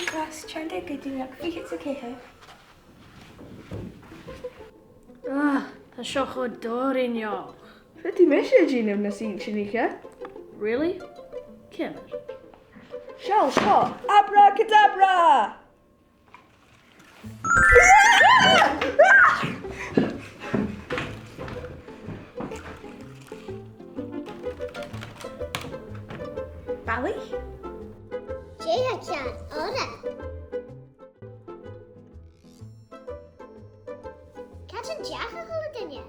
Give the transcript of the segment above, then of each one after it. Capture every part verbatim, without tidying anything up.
Class, tha an t-àm gu dìreach fichead 's a ceithir. Ah, tha seo cho doirbh an-diugh. Faodaidh mise dèanamh nas inntinniche. Really? Ciamar? Seall seo, abracadabra! Balaich? Dè tha ceàrr oirre? Càit an deach a h-uile duine?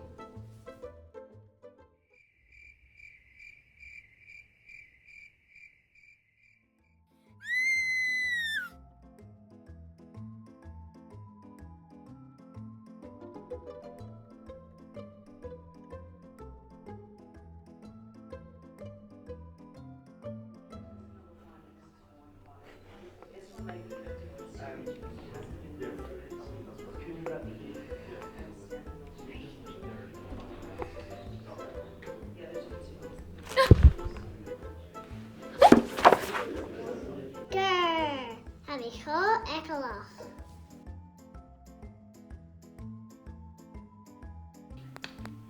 Grr! Tha mi cho eagalach.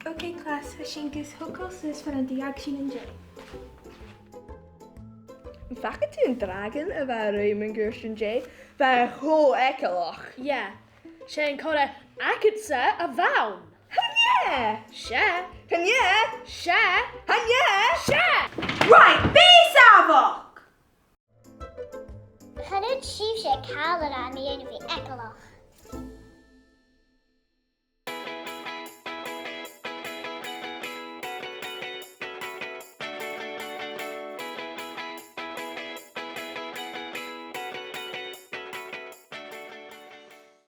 Ok, class, tha sinn gus togail suas far an do dh'fhàg sinn an-dè. Am faca tu an dràgon a bha a' ruith mun cuairt an-dè? Bha e cho eagalach. Yeah. 'S e an coire agadsa a bh' ann. Chan e! 'S e. Chan e! 'S e. Chan e! 'S e. Right, bi sàmhach! Chan fhaod sibhse càil a ràdh mu dheidhinn a bhith eagalach.